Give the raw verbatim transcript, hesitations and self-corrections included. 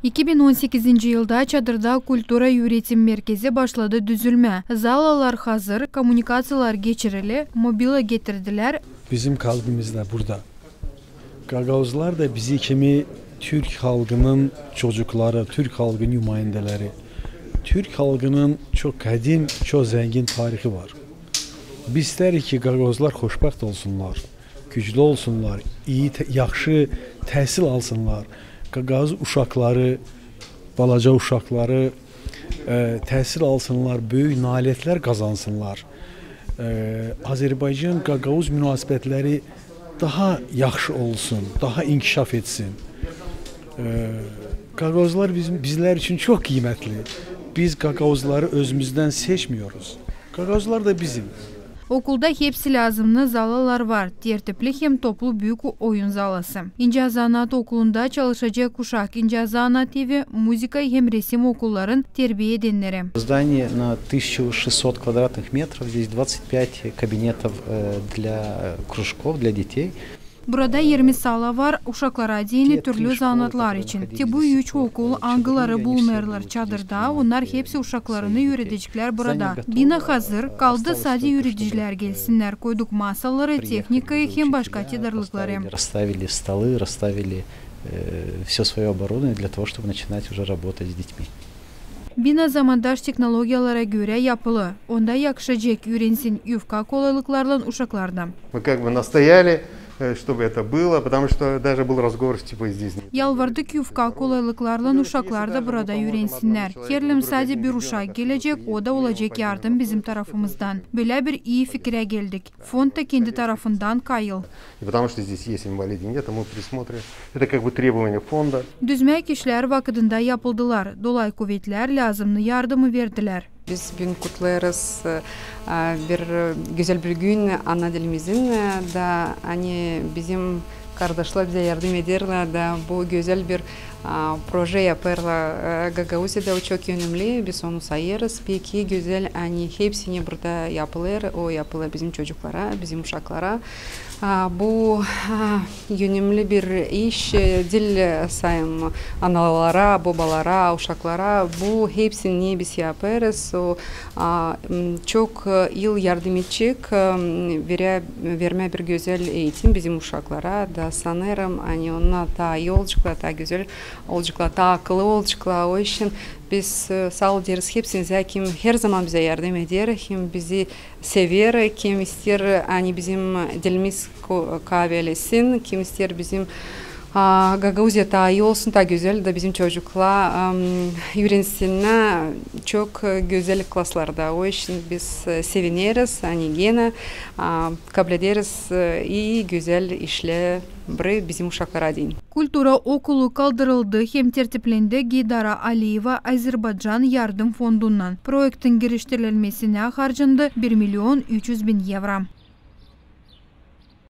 İki bin on sekizinci yılda Çadırda kultura üüretim merkezi başladı düzülmää. Zalalar hazır, kommunikaţiyalar geçirili, mobila getirdilär. Bizim kalbimiz dä burada. Gagauzlar da bizi kimi türk halkının çocukları, türk halkının numayendäleri. Türk halkının çok kadim, çok zengin tarihi var. Biz isterik ki, gagauzlar hoşbaht olsunlar, güclü olsunlar, ii te-, yahşı tääsil alsınlar. Gagauz uşakları, balaca uşakları, e, tääsil alsınlar, büük naletler kazansınlar. E, Azerbaycan-gagauz munasibetleri daha yahşı olsun, daha inkişaf etsin. E, gagauzlar bizim, bizlär için çok kıymetli. Biz gagauzları özümüzdän seçmiyoruz. Gagauzlar da bizim. Okulda hepsi lääzımnı zalalar var, tertipli hem toplu büük oyun zalası. İncä zanaat okulunda çalışacek uşak incä zanaat evi, muzıka hem resim okulların terbiya edenneri. Здание на тысячу шестьсот квадратных метров, здесь двадцать пять кабинетов, э, для, э, кружков, для детей. Burada irmi sala var, uşaklara deyni türlü zanaatlar için. Te bu üç okul, angıları bulunêrlar Çadırda, onnar hepsi uşaklarını üüredecek burada. Bina hazır, kaldı sade üüredicilär gelsinnär. Koyduk masaları, tehnikayı hem başka tedarlıkları. Расставили столы, расставили, э, всё своё оборудование для того, чтобы начинать уже работать с детьми. Bina zamandaş tehnologiyalara görä yapılı. Onda yakışacek üürensin yufka kolaylıklarlan uşaklar da. Мы как бы настояли, э, чтобы это было, потому что даже был разговор, что, типа, здесь нет. Yalvardık yufka kolaylıklarlan uşaklar da burada üürensinnär. Herlim sade bir uşak gelecek, o da olacek yardım bizim tarafımızdan. Bölä bir ii fikirä geldik. Fond da kendi tarafından kayıl. И потому что здесь есть инвалиды, нет, мы присмотрим. Это как бы требование фонда. Düzmäk işlär vakıdında yapıldılar. Dolay kuvetlär lääzımnı yardımı verdilär. Biz büün kutlêêrız, e, bir gözäl bir gün ana dilimizin, e, da, ani bizim kardaşlar bizä yardım ederlär da bu gözäl bir, a, proje yapêrlar, e, Gagauziyada, o çok önemli, biz onu sayêrız. Pek gözäl, ani hepsini burada yapılêr, o yapılêr bizim çocuklara, bizim uşaklara. A, bu, a, önemli bir iş, e, diil, e, sayın analara, bobalara, uşaklara, bu hepsini biz yapêrız. O, a, m, çok, e, yıl yardım edecek, e, m, verä, vermää bir gözäl eğitim bizim uşaklara da sanêrım, ani onnar taa ii olaceklar, taa gözäl olaceklar, taa akıllı olaceklar. O için biz, e, saa ol deeriz hepsinizä, kim herzaman bizä yardım eder, kim bizi sever, kim isteer, ani bizim dilimiz ko-, kaavelesin, kim isteer bizim, a, Gagauziya taa ii olsun, taa gözäl da bizim çocuklar, am, üürensinnär çok, e, gözäl klaslarda. O için biz, e, sevineriz, ani genä, a, kablederiz, e, ii gözäl işleri bizim uşaklara deyni. Kultura okulu kaldırıldı hem tertiplendi Gidara Aliyeva Azerbaycan yardım fondundan. Proektin giriştirilmesinä harcandı bir million üç üz bin evro.